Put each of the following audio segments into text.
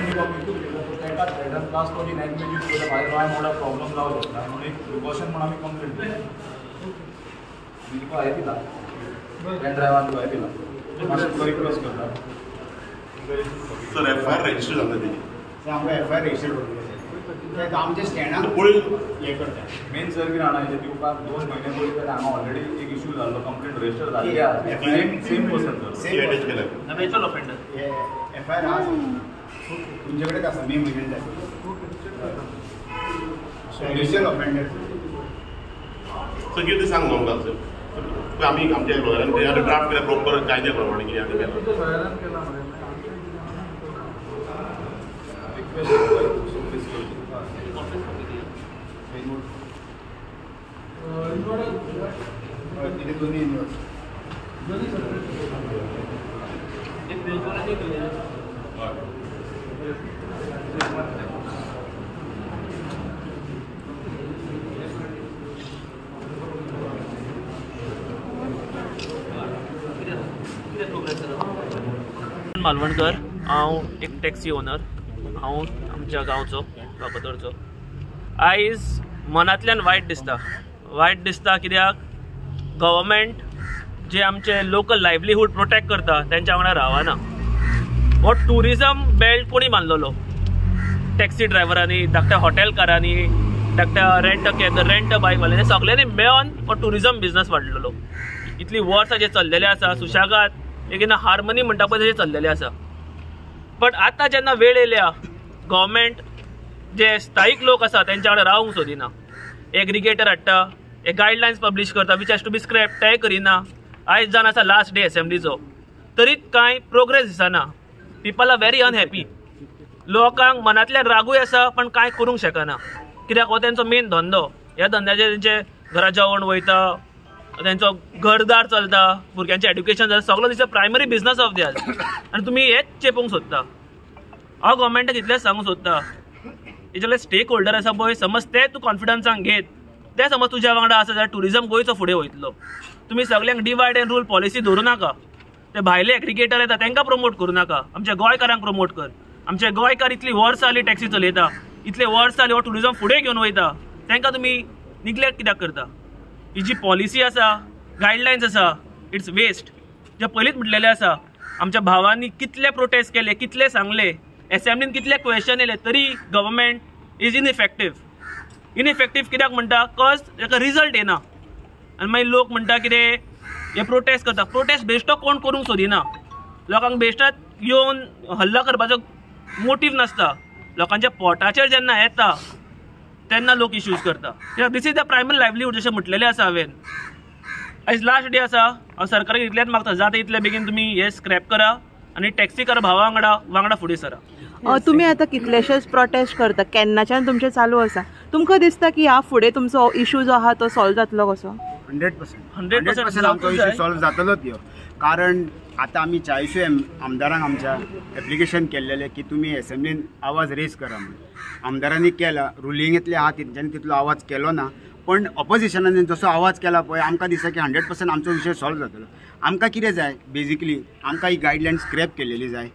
Complain दिवपाक वयतूच केला, so ताका थ्रेटन प्लस तो जी लँग्वेज यूज करता म्हाज्या दोळ्या मुखार प्रॉब्लम जावंक शकता म्हणून एक प्रिकॉशन म्हणून आमी कंप्लेन दिला. आनी तुका हें दिला पेन ड्रायव्हान तुका हें दिला, मातशें तुका रिक्वेस्ट करता. Sir F I R register जाता तेजी? आमकां एफ I R register करूंक जाय, आमच्या स्टँडाक हें करता. मेन सर कितें जाणा, हेजें दिवपाक 2 म्हयने पयलीं ताणें हांगा ऑलरेडी एक इशू जाल्लो, कंप्लेन रजिस्टर जाल्ली आसा. Same same person sir attach केला हॅबिच्युअल ऑफेंडर. हे एफ I R आसा तुमचे कडेन आसा, मे म्हयन्यान जाय हॅबिच्युअल ऑफेंडर. सर कितें सांग न्हू आमकां सर, आमी आमच्या लॉयरान ते ड्राफ्ट केला प्रॉपर कायद्या प्रमाणे कितें आमी केलां. मालवणकर, हांव एक टॅक्सी ओनर, हांव आमच्या गांवचो वागोदरचो. आयज मनांतल्यान वायट दिसता, वायट दिसता कित्याक गव्हर्मेंट जे आमचे लोकल लायवलीहूड प्रोटेक्ट करता तेंच्या वांगडा रावना. हो ट्युरिजम बेल्ट कोणी बांदलेलो? टॅक्सी ड्रायव्हरांनी, धाकट्या हॉटेलकारांनी, धाकट्या रेंट कॅब रेंट बायकवाल्यांनी, सगळ्यांनी मेळोन हो ट्युरिजम बिजनस वाडलेलो. इतली वर्सां जे चल्लेले आसा सुशेगाद एक ना हार्मनी म्हणटा पळय तशें चल्लेलें आसा. बट आतां जेन्ना वेळ येयल्या गव्हर्मेंट जे स्थायीक लोक आसा तेंच्या वांगडा रावंक सोदिना, एग्रिगेटर हाडटा, एक गायडलायन्स पब्लीश करता which has to be scrap, तेय करिना. आयज जावन आसा लास्ट डे एसेंब्लीचो, तरी कांय प्रोग्रेस दिसना. People are very unhappy. लोकांक मनांतल्यान रागूय आसा पण कांय करूंक शकना कित्याक हो तेंचो मेन धंदो. ह्या धंद्याचेर तेंचे घरा जेवण वयता, तेंचो घरदार चलता, भुरग्यांचें एड्युकेशन जाता, सगळो दिसता प्रायमरी बिजनस ऑफ theirs. आनी तुमी हेच चेपूंक सोदता. हांव गव्हर्मेंटाक इतलेंच सांगूंक सोदता, हेजे स्टेक होल्डर आसा पळय, समज ते तूं कॉन्फिडन्सान घेत, ते समज तुज्या वांगडा आसा जाल्यार ट्युरिजम गोंयचो फुडें वयतलो. तुमी सगल्यांक डिवायड एंड रूल पॉलिसी धरूं नाका. ते भायले एग्रिगेटर येता तांकां प्रमोट करूं नाका, आमच्या गोंयकारांक प्रमोट कर. आमचे गोंयकार इतली वर्सां जाली टॅक्सी चलयता, इतले वर्सां जाली हो ट्युरिजम फुडें घेवन वयता, तांकां तुमी निग्लेक्ट कित्याक करता? ही जी पॉलिसी आसा, गायडलायन्स आसा, it's waste. जे पयलींच म्हटलेलें आसा, आमच्या भावांनी कितले प्रोटेस्ट केले, कितले सांगले, एसेंब्लीन कितले क्वेश्चन येयले, तरी गव्हर्मेंट is ineffective. Ineffective कित्याक म्हणटा? कॉज ताका रिजल्ट येना. आनी मागीर लोक म्हणटा कितें हे प्रोटेस्ट करता. प्रोटेस्ट बेश्टो कोण करूंक सोदिना. लोकांक बेश्टात येवन हल्ला करपाचो मोटीव नासता. लोकांच्या पोटाचेर जेन्ना येता तेन्ना लोक इश्यूज करता. कित्याक this is the primary livelihood जशें म्हटलेलें आसा हांवें. आयज लास्ट डे आसा, हांव सरकाराक इतलेंच मागता, जाता इतले बेगीन तुमी हे स्क्रॅप करा आनी टॅक्सीकार भावा वांगडा वांगडा फुडें सरा. तुमी आतां कितलेशेच प्रोटेस्ट करता, केन्नाच्यान तुमचें चालू आसा, तुमकां दिसता की ह्या फुडें तुमचो इशू जो आहा तो सॉल्व जातलो कसो? 100% आमचो इशू सॉल्व जातलोच ह्यो. कारण आतां आमी 40 आमदारांक आमच्या एप्लिकेशन केल्लेलें की तुमी एसेंब्लीन आवाज रेज करा म्हणून. आमदारांनी केला, रुलिंगेंतले आहा तेंच्यांनी तितलो आवाज केलो ना, पण ऑपोजिशनान जसो आवाज केला पळय, आमकां दिसता की 100% आमचो विशय सॉल्व जातलो. आमकां कितें जाय बेजिकली, आमकां ही गायडलायन स्क्रॅप केलेली जाय.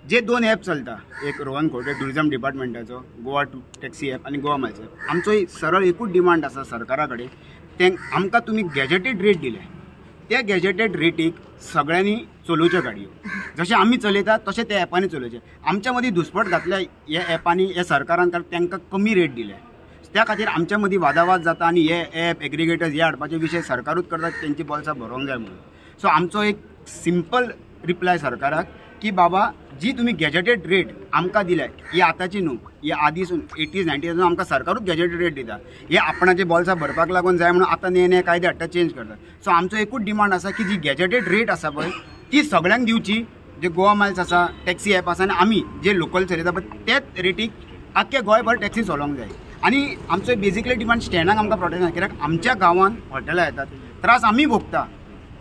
जे 2 एप चलता, एक रोहन खंवटे ट्युरिजम डिपार्टमेंटाचो गोवा टॅक्सी एप आनी गोवा मायल्स एप. आमचो सरळ एकूच डिमांड आसा सरकारा कडेन, ते आमकां तुमी गॅजेटेड रेट दिले, त्या गॅजेटेड रेटीक सगळ्यांनी चलोवच्यो गाडयो, जशें आमी चलयता तशें त्या एपांनी चलोवचें. आमच्या मदीं दुस्पट घातल्या ह्या एपांनी, ह्या सरकारान, कारण तांकां कमी रेट दिले, त्या खातीर आमच्या मदीं वादावाद जाता आनी हे एप एग्रिगेटर्स हे हाडपाचे विशय सरकारूच करता, तेंची बोल्सां भरोंक जाय म्हणून. सो आमचो एक सिंपल रिप्लाय सरकाराक की बाबा जी तुमी गॅजेटेड रेट आमकां दिल्या, ही आतांची न्हू, ही आदीसून 80s 90s आमकां सरकारूच गॅजेटेड रेट दिता, हे आपणाचे बोल्सां भरपाक लागून जाय म्हणून आतां नये नये कायदे हाडटा, चेंज करता. सो आमचो एकूच डिमांड आसा की जी गॅजेटेड रेट आसा पळय ती सगळ्यांक दिवची, जे गोवा मायल्स आसा, टॅक्सी एप आसा आनी आमी जे लोकल चलयता पळय तेच रेटीक आख्खे गोंयभर टॅक्सी चलोवंक जाय. आनी आमचो बेजिकली डिमांड स्टँडाक आमकां प्रोटेक्शन, कित्याक आमच्या गांवांत हॉटेलां येतात, त्रास आमी भोगता,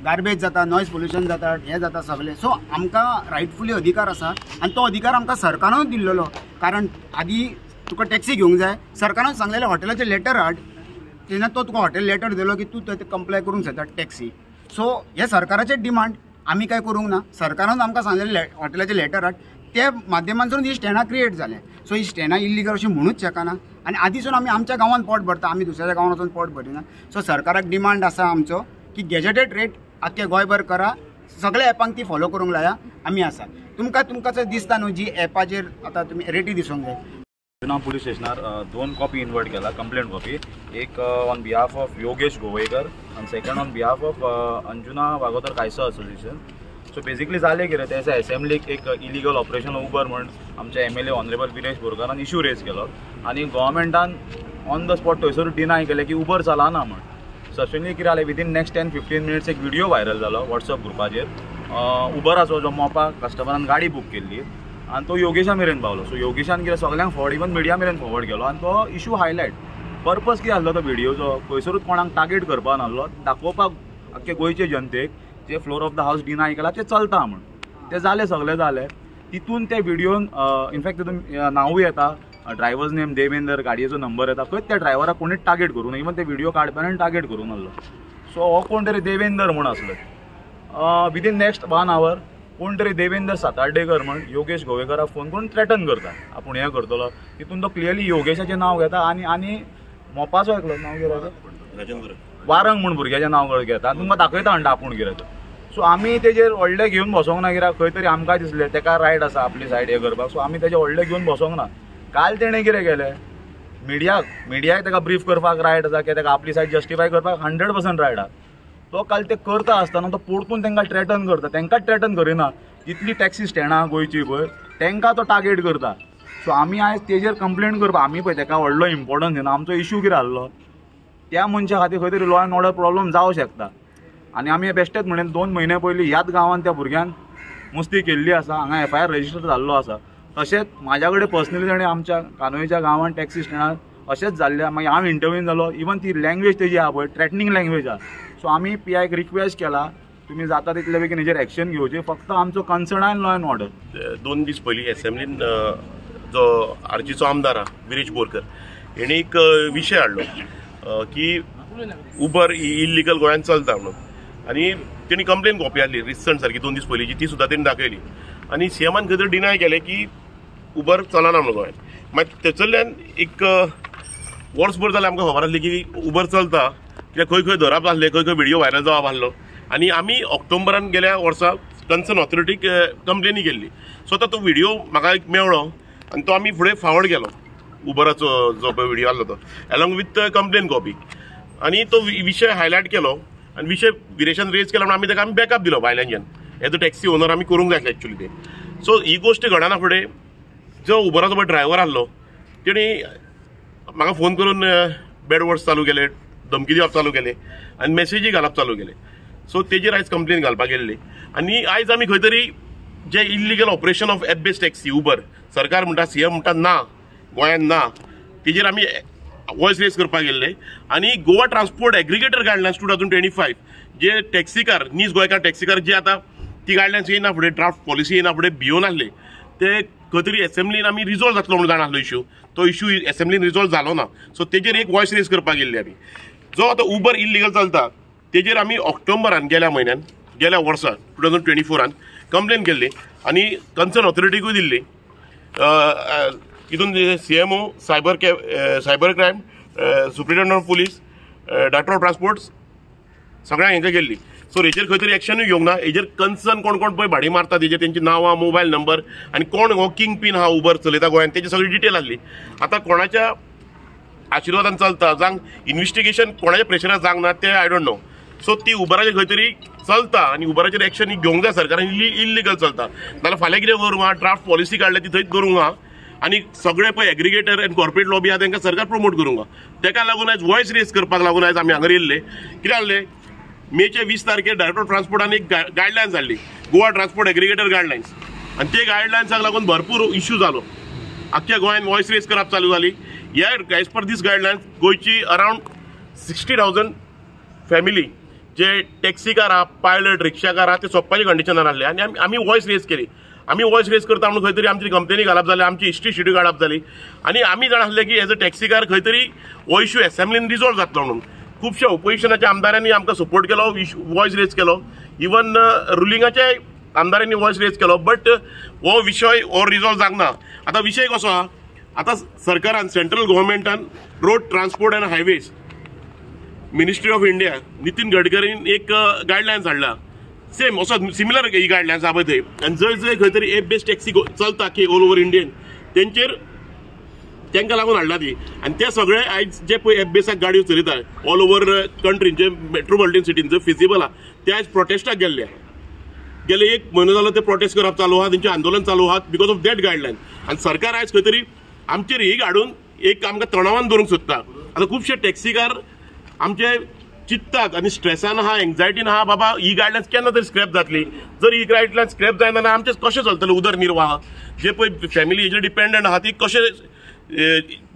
गार्बेज जाता, नॉयज पोल्युशन जाता, हें जाता सगळें. सो आमकां रायटफुली अधिकार आसा आनी तो अधिकार आमकां सरकारानूच दिल्लेलो. कारण आदी तुका टॅक्सी घेवंक जाय, सरकारान सांगलेलें हॉटेलाचें लेटर हाड, तेन्ना तो तुका हॉटेल लेटर दिलो की तूं थंय कंप्लाय करूंक शकता टॅक्सी. सो हें सरकाराचें डिमांड, आमी कांय करूंक ना. सरकारान आमकां सांगलेलें हॉटेलाचें लेटर हाड, त्या माध्यमांतून ही स्टँडां क्रिएट जालें. सो ही स्टँडां इल्लिगल अशें म्हणूच शकना आनी आदीसून आमी आमच्या गांवांत पोट भरता, आमी दुसऱ्या गांवांत वचून पोट भरिना. सो सरकाराक डिमांड आसा आमचो की गॅजेटेड रेट आख्खे गोंयभर करा, सगळ्या एपांक ती फॉलो करूंक लाया. आमी आसा तुमकां तुमकां दिसता न्हू जी एपाचेर आतां तुमी रेटी दिसूंक जाय. अंजुना पुलीस स्टेशनार 2 कॉपी इन्वर्ट केला, कंप्लेंट कॉपी, एक on behalf of Yogesh Govekar आनी second on behalf of Anjuna Vagator Kaiso association. So basically जालें कितें, ते दिसा एसेंब्लीक एक इलिगल ऑपरेशन उबर म्हण आमच्या एमएलए ऑनरेबल विरेश बोरकारान इशू रेज केलो आनी गव्हर्मेंटान ऑन the spot थंयसर डिनाय केलें की उबर चलना म्हण. सबसिक्वन्टली कितें जालें, विदीन नेक्स्ट 10-15 मिनट्स एक व्हिडियो व्हायरल जालो वॉट्सअप ग्रुपाचेर, उबराचो जो मोपा कस्टमरान गाडी बूक केल्ली आनी तो योगेशा मेरेन पावलो. सो योगेशान कितें सगळ्यांक फॉरवर्ड, इवन मिडिया मेरेन फॉरवर्ड केलो आनी तो इशू हायलायट. पर्पज कितें आसलो तो व्हिडियोचो, खंयसरूच कोणाक टार्गेट करपाक नासलो, दाखोवपाक आख्खे गोंयचे जनतेक जे floor of the house deny केला ते चलता म्हण. ते जालें सगळें जालें तितून ते व्हिडियोन इनफॅक्ट तितून नांवूय येता, ड्रायवर्स नेम देवेंदर, गाडयेचो नंबर येता, खंयच त्या ड्रायव्हराक कोणीच टार्गेट करूं ना, इवन ते व्हिडियो काडप्यान टार्गेट करूं नासलो. सो हो कोण तरी देवेंदर म्हूण आसलो. विदीन नेक्स्ट 1 our कोण तरी देवेंदर सातार्डेकर म्हण योगेश गोवेकराक फोन करून थ्रेटन करता, आपूण हें करतलो. तितून तो क्लियरली योगेशाचें नांव घेता आनी आनी मोपाचो एकलो नांव कितें वारंग म्हूण भुरग्याचें नांव घेता आनी तुमकां दाखयता म्हणटा आपूण कितें तें. सो आमी तेजेर व्हडलें घेवन बसोंक ना, कित्याक खंय तरी आमकां दिसलें तेका रायट आसा आपली सायड हें करपाक. सो आमी तेजें व्हडलें घेवन बसोंक ना. काल तेणें कितें केलें, मिडियाक तेका ब्रीफ करपाक रायट आसा, की तेका आपली सायड जस्टिफाय करपाक 100% रायट आसा. तो काल ते करता आसतना तो परतून तांकां थ्रेटन करता, तांकां थ्रेटन करिना, जितली टॅक्सी स्टँडां गोंयची पळय तांकां तो टार्गेट करता. सो आमी आयज तेजेर कंप्लेन करपाक, आमी पळय तेका व्हडलो इम्पोर्टन्स दिना. आमचो इशू कितें आसलो, त्या मनशा खातीर खंय तरी लॉ एंड ऑर्डर प्रॉब्लम जावं शकता. आनी आमी बेश्टेच म्हणून 2 म्हयने पयलीं ह्याच गांवांत त्या भुरग्यान मस्ती केल्ली आसा, हांगा एफआयआर रजिस्टर जाल्लो आसा. तशेंच म्हाज्या कडेन पर्सनली ताणें आमच्या कानोळीच्या गांवांत टॅक्सी स्टँडार अशेंच जाल्लें, मागीर हांव इंटरव्यून जालो, इवन ती लँग्वेज तेजी आहा पळय थ्रेटनींग लँग्वेज आहा. सो आमी पीआयक रिक्वेस्ट केला तुमी जाता तितले बेगीन हेजेर एक्शन घेवचें, फक्त आमचो कन्सर्न आनी लॉ एंड ऑर्डर. 2 दीस पयलीं एसेंब्लीन जो आरजीचो आमदार आहा विरेश बोरकर हेणी एक विशय हाडलो की उबर इल्लिगल गोंयांत चलता म्हणून, आनी तेणी कंप्लेन कॉपी हाडली रिसंट सारकी 2 दीस पयलींची, ती सुद्दां तेणी दाखयली आनी सीएमान खंय तरी डिनाय केलें की उबर चलना म्हणून गोंयांत. मागीर थंयसरल्यान एक वर्सभर जालें आमकां खबर आसली की उबर चलता, कित्याक खंय खंय धरप आसलें, खंय खंय व्हिडियो व्हायरल जावप आसलो. आनी आमी ऑक्टोबरान गेल्या वर्सा कन्सर्न ऑथॉरिटीक कंप्लेनी केल्ली. सो आतां तो व्हिडियो म्हाका एक मेळ्ळो आनी तो आमी फुडें फॉरवर्ड केलो, उबराचो जो पळय व्हिडियो आसलो तो एलॉंग विथ कंप्लेन कॉपी, आनी तो विशय हायलायट केलो आनी विशय विरेशान रेज केलो म्हणून आमी ताका आमी बॅकअप दिलो भायल्यानच्यान एज अ टॅक्सी ओनर आमी करूंक जाय आसलें एक्चुली तें. सो ही गोश्ट घडना फुडें जो उबराचो पळय ड्रायव्हर आसलो तेणी म्हाका फोन करून बॅड वर्ड्स चालू केले, धमकी दिवप चालू केले आनी मॅसेजी घालप चालू केले. सो तेजेर आयज कंप्लेन घालपाक गेल्ली आनी आयज आमी खंय तरी जे illegal operation of app based taxi Uber सरकार म्हणटा, सीएम म्हणटा ना गोंयांत ना, तेजेर आमी वॉयस रेज करपाक गेल्ले. आनी गोवा ट्रान्सपोर्ट एग्रिगेटर गायडलायन्स 2025 जे टॅक्सीकार नीज गोंयकार टॅक्सीकार जे आतां ती गायडलायन्स येयना फुडें, ड्राफ्ट पॉलिसी येयना फुडें भियोन आसले, ते खंय तरी एसेंब्लीन आमी रिजॉल्व जातलो म्हणून जाणा आसलो इशू, तो इशू एसेंब्लीन रिजॉल्व जालो ना. सो तेजेर एक वॉयस रेज करपाक गेल्ली आमी. जो आतां उबर इल्लिगल चलता तेजेर आमी ऑक्टोबरान गेल्या म्हयन्यान गेल्या वर्सा 2024 कंप्लेन केल्ली आनी कन्सर्न ऑथॉरिटीकूय दिल्ली. तितून CMO, cyber crime, superintendent of police, director of transport सगळ्यांक हेंकां केल्ली. सो हेजेर खंय तरी एक्शनूय घेवंक ना. हेजेर कन्सर्न कोण कोण पळय भाडी मारता तेजेर तेंची नांवां, मोबायल नंबर आनी कोण हो किंग पीन आहा उबर चलयता गोंयांत तेजी सगळी डिटेल आसली. आतां कोणाच्या आशिर्वादान चलता जावंक इन्वेस्टिगेशन कोणाच्या प्रेशरान जावंक ना तें I don't know. सो ती उबराचेर खंय तरी चलता आनी उबराचेर एक्शन घेवंक जाय सरकारान, इल्लिगल चलता नाल्यार फाल्यां कितें करूंक आहा, ड्राफ्ट पॉलिसी काडल्या ती थंयच करूंक आहा आनी सगळे पळय एग्रिगेटर आनी कॉर्पोरेट लॉबी आहा तांकां सरकार प्रमोट करूंक आहा. तेका लागून आयज वॉयस रेज करपाक लागून आयज आमी हांगा येयल्ले. कितें जालें, मेचे 20 तारखेर डायरेक्टर ऑफ ट्रान्सपोर्टान एक गायडलायन्स हाडली, गोवा ट्रान्सपोर्ट एग्रिगेटर गायडलायन्स, आनी ते गायडलायन्साक लागून भरपूर इश्यू जालो. आख्ख्या गोंयांत वॉयस रेज करप चालू जाली. ह्या एज पर दीस गायडलायन्स गोंयची अरावंड 60,000 फॅमिली जे टॅक्सीकार आहा, पायलट, रिक्षाकार आहा, ते सोंपपाचे कंडिशनार आसले आनी आमी वॉयस रेज केली. आमी वॉयस रेज करता म्हणून खंय तरी आमची कंप्लेनी घालप जाली, आमची हिस्ट्री शिट्यू काडप जाली आनी आमी जाणा आसले की एज अ टॅक्सीकार खंय तरी हो इश्यू एसेंब्लीन रिजॉल्व जातलो म्हणून. खुबश्या ओपोजिशनाच्या आमदारांनी आमकां सपोर्ट केलो, वॉयस रेज केलो, इवन रुलिंगाचे आमदारांनी वॉयस रेज केलो बट हो विशय हो रिजॉल्व जावंक ना. आतां विशय कसो आहा, आतां सरकारान सेंट्रल गव्हर्मेंटान road transport and highways ministry of India Nitin गडकरीन एक गायडलायन्स हाडला, सेम असो सिमिलर ही गायडलायन्स आहा पळय थंय. आनी जंय जंय खंय तरी एप बेस्ड टॅक्सी चलता की ऑल ओवर इंडियन तेंचेर तांकां लागून हाडला ती. आनी ते सगळे आयज जे पळय एप बेसाक गाडयो चलयता ऑल ओवर कंट्रीन जे मेट्रोपॉलिटन सिटीन जंय फिजिबल आहा ते आयज प्रोटेस्टाक गेल्ले. गेले एक म्हयनो जालो ते प्रोटेस्ट करप चालू आहा, तेंचें आंदोलन चालू आहा because of that guideline. आनी सरकार आयज खंय तरी आमचेर ही हाडून एक आमकां तणावान दवरूंक सोदता. आतां खुबशे टॅक्सीकार आमचे चिंततात आनी स्ट्रेसान आहा, एन्जायटीन आहा, बाबा ही गायडलायन्स केन्ना तरी स्क्रॅप जातली, जर ही गायडलायन्स स्क्रॅप जायना जाल्यार आमचें कशें चलतलें उदरनिर्वाह, जे पळय फॅमिली हेजेर डिपेंडंट आहा ती कशें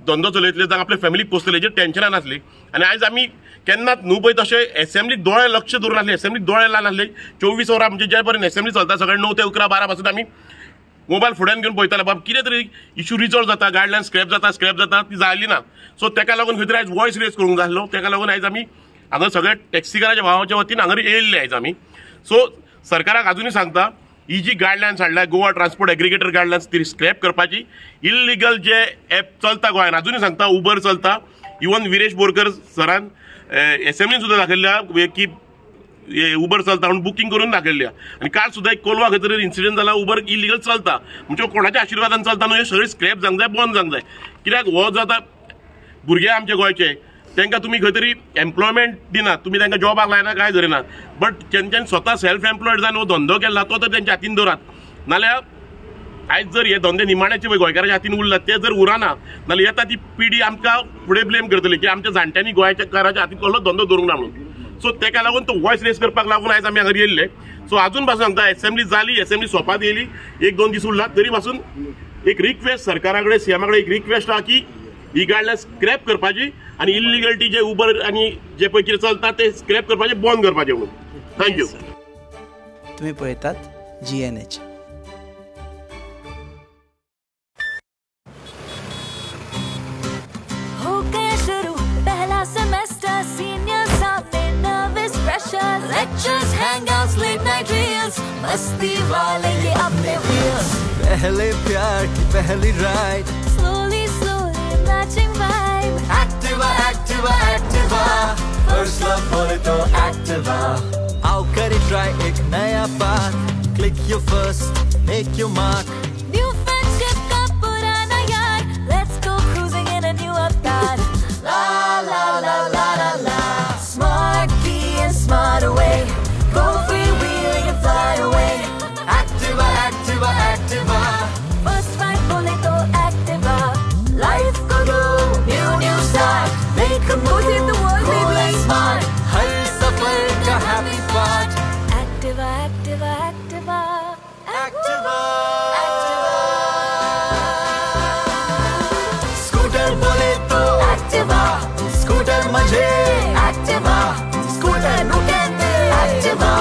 धंदो चलयतले जावं आपल्या फॅमिलीक पोसतले हेजेर टेन्शनान आसली. आनी आयज आमी केन्नाच न्हू पळय तशें एसेंब्लीक दोळे लक्ष दवरून आसले, एसेंब्लीक दोळे लावन आसले 24 वरां म्हणजे जे पर्यंत एसेंब्ली चलता सगळे 9 ते 11 12 पासून आमी मोबायल फुड्यान घेवन पळयताले बाब कितें तरी इशू रिजॉल्व जाता, गायडलायन्स स्क्रॅप जाता, स्क्रॅप जाता, ती जाली ना. सो तेका लागून खंय तरी आयज वॉयस रेज करूंक जाय आसलो, तेका लागून आयज आमी हांगा सगळे टॅक्सीकाराच्या भावाच्या वतीन हांगा येयल्ले आयज आमी. सो सरकाराक आजुनूय सांगता ही जी गायडलायन्स हाडल्या गोवा ट्रान्सपोर्ट एग्रिगेटर गायडलायन्स ती स्क्रॅप करपाची. इल्लिगल जे एप चलता गोंयान आजुनूय सांगता उबर चलता, इवन विरेश बोरकर सरान एसेंब्लीन सुद्दां दाखयल्ल्या की उबर चलता म्हणून बुकींग करून दाखयल्ल्या. आनी काल सुद्दां एक कोलवा खंय तरी इन्सिडंट जाला, उबर इलिगल चलता म्हणजे कोणाच्या आशिर्वादान चलता न्हू, हें सगळें स्क्रॅप जावंक जाय, बंद जावंक जाय. कित्याक हो जाता भुरगे आमचे गोंयचे तांकां तुमी खंय तरी एम्प्लॉयमेंट दिनात, तुमी तांकां जॉबाक लायना काय धरिनात, बट तेंच्यांनी स्वता सेल्फ एम्प्लॉयड जावन हो धंदो केला तो तर तेंच्या हातीन दवरात. नाल्यार आयज जर हे धंदे निमाण्याचे पळय गोंयकाराच्या हातीन उरला ते जर उरना नाल्यार येता ती पिढी आमकां फुडें ब्लेम करतली की आमच्या जाणट्यांनी गोंयच्या काराच्या हातीन कसलो धंदो दवरूंक ना म्हणून. सो तेका लागून तो वॉयस रेज करपाक लागून आयज आमी हांगा येयल्ले. सो आजून पासून सांगता एसेंब्ली जाली, एसेंब्ली सोंपात येयली, 1-2 दीस उरला तरी पासून एक रिक्वेस्ट सरकारा कडेन सीएमा कडेन एक रिक्वेस्ट आहा की ही गायडलायन्स स्क्रॅप करपाची आनी इल्लिगलिटी जे उबर आनी जे पळय कितें चलता ते स्क्रॅप करपाचें बंद करपाचें म्हणून. Thank you. तुमी पळयतात GNH. हो गया शुरू पहला सेमेस्टर, सीनियर सामने nervous pressure, lectures, hangouts, late night reels, मस्ती वाले ये अपने व्हील्स, पहले प्यार की पहली ride, slowly slowly matching vibe, Activa Activa Activa, first love बोले तो एक्टिवा, आओ करे ट्राई एक नया path, click your first make your mark, new friendship का पुराना यार, let's go cruising in a new avatar, la la la la la la, smart key and smart away, go free wheeling and fly away, Activa Activa Activa, first ride बोले तो Activa, life co do new new start, make a move, the world, cool baby. And smart, हर सफर का happy part, Activa Activa Activa Activa scooter बोले तो Activa, scooter मजे Activa, scooter नु कहते Activa,